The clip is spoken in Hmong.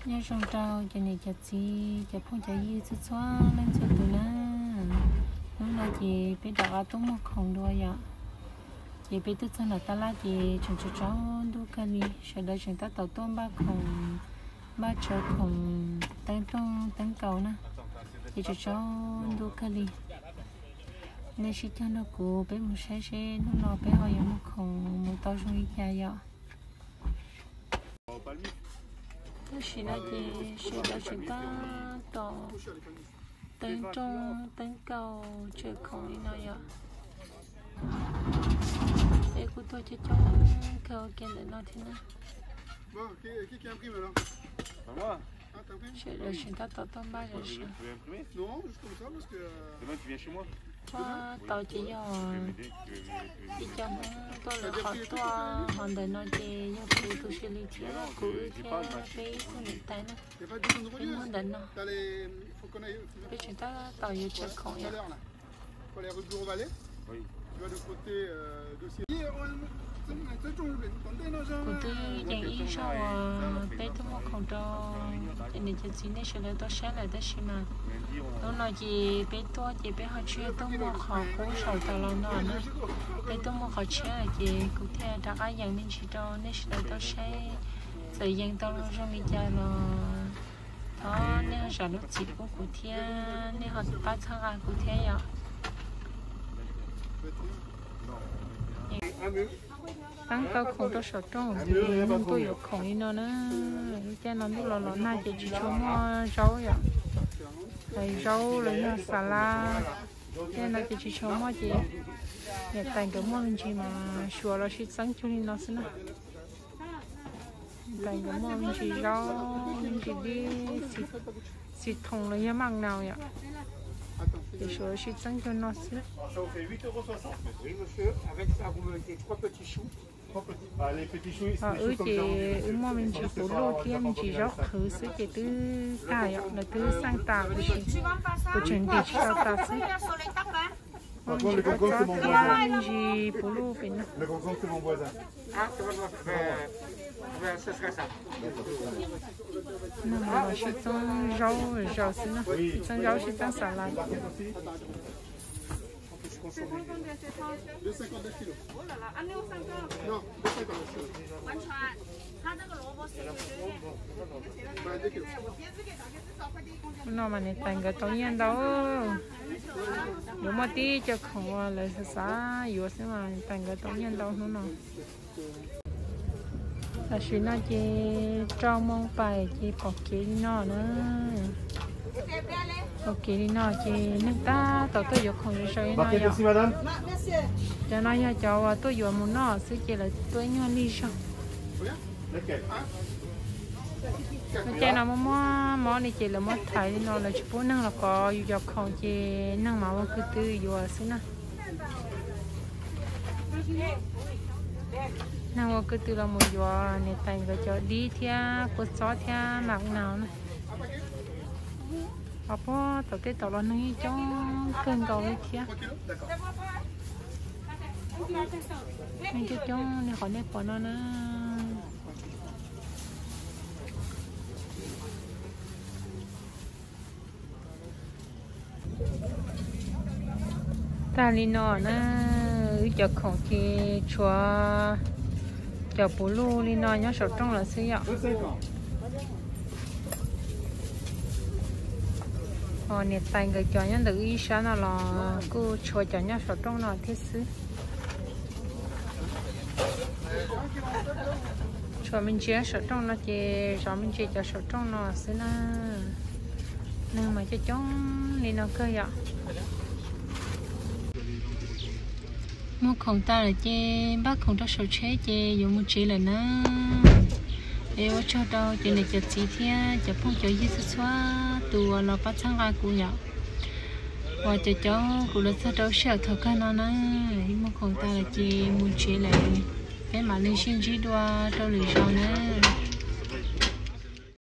Nyob zoo rau cov niam cov txiv, cov phooj cov ywg txhua txhua leej txhua tus na. Hnub no ces peb rov qab tuaj muag khoom dua yom. Ces peb tuaj txog nram tab laj ces tseem tsaus tsaus ntuj kawg li, sawv daws tseem tab tom tuaj npaj khoom, npaj tsaws khoom teeb rooj teeb kaus na. Ces tsaus tsaus ntuj kawg li. Nej sib cog nrog kuv peb mus saib seb hnub no peb ho yuav muag khoom mus tau zoo li cas yom. Tam sim no ces sawv daws tseem tab tom teeb rooj teeb kaus tsaws khoom li no yom. Peb kuj tuaj coob coob kawg ua ke ntawm no thiab na. Sawv daws tseem tab tom tuaj npaj zom zaws. Tuaj tau ces yog ib co Hmoob tuaj lawm qhov tuaj, ho ntawm no ces yog kuv tus xws li thiab kuv wb thiab peb ib tug niam tais na. Peb muag ntawm no, peb tseem tab tom yuav tsaws khoom yom. Kuv twb yeej ib zaug uas peb tuaj muag khoom rau cov niam cov txiv nej sawv daws tau saib lawm tab sis mas hnub no ces peb tuaj ces peb ho tsis yog tuaj muag qhov qub saum tas los no na. Peb tuaj muag qhov tshiab lawm ces kuv thiaj rov qab yees me ntsis rau nej sawv daws tau saib. Txawm yees tau zoo li cas los thov nej ho zam lub txim pub kuv thiab nej ho pab txhawb nqa kuv thiab yom. Teeb tau khoom rau saum rooj ces neeg tuaj yuav khoom li no na. Lub caij no ntuj los los nag ces tsis tshua muaj zaub yom. Hais zaub los yog xas laj, tej no ces tsis tshua muaj ces niam tais nkawd muaj me ntsis mas suav los sib txeeb cuag li no xwb na. Niam tais nkawd muaj me ntsis zaub, me ntsis dib, xis thoos los yog maj nau yom. Ces suav los sib txeeb cuag no xwb. Wb ces wb muaj me ntsis puv luj thiab me ntsis zaub qhwv xwb ces twb tag yom, lawv twb xeej tas, kuv tseem ntim tsis tau tas xwb. Muaj me ntsis kua txob thiab me ntsis puv luj pem no. Neeg los sib txeeb zaub zaws xwb na, sib txeeb zaub sib txeeb xas laj. Hnub no mas niam tais nkawd tau nyiaj ntau, yuav muaj tib co khoom uas lawv xav xav yuav xwb mas niam tais nkawd tau nyiaj ntau hnub no. Tam sim no ces rau moo pais ces pom kev li no na. Pom kev li no ces neeg tab tom tuaj yuav khoom zaws zaws li no yom. Cov no yog cov uas tuaj yuav mus noj xwb ces lawv tuaj ib nyuag lig zog. Lub caij no muaj muaj mob li ces lawv muab thaiv li no, lawv tsis pub neeg los kov yus cov khoom ces neeg mas ua ko tw yuav xwb na. Neeg ua ko tw los mus yuav niam tais nkawd cov dib thiab kua txob thiab maj nau na. Ho puag tom tej tom los neeg yeej coob kawg nkaus li thiab. Neeg coob coob li qhov nej pom no na. Tag li no na, wb cov khoom ces tshuav cov puv luj li no nyob saum rooj lawm xwb yom. Ho niam tais nkawd cov nyob ntawm wb ib sab no los kuj tshuav cov nyob saum rooj no thiab xwb. Tshuav me ntsis saum rooj no ces zov me ntsis cov saum rooj no xwb na. Neeg mas coob coob li no kawg yom. Muag khoom tas lawm ces npaj khoom rau saum tsheb ces yuav mus tsev lawm na. Es ua tsaug rau cov niam cov txiv thiab cov phooj cov ywg txhua txhua tus uas los pab txhawb nqa kuv yom. Uas cov caum kuv los txog rau sij hawm thaum kawg no na. Muag khoom tas lawm ces mus tsev lawm, peb mam li sib ntsib dua rau lwm zaus na.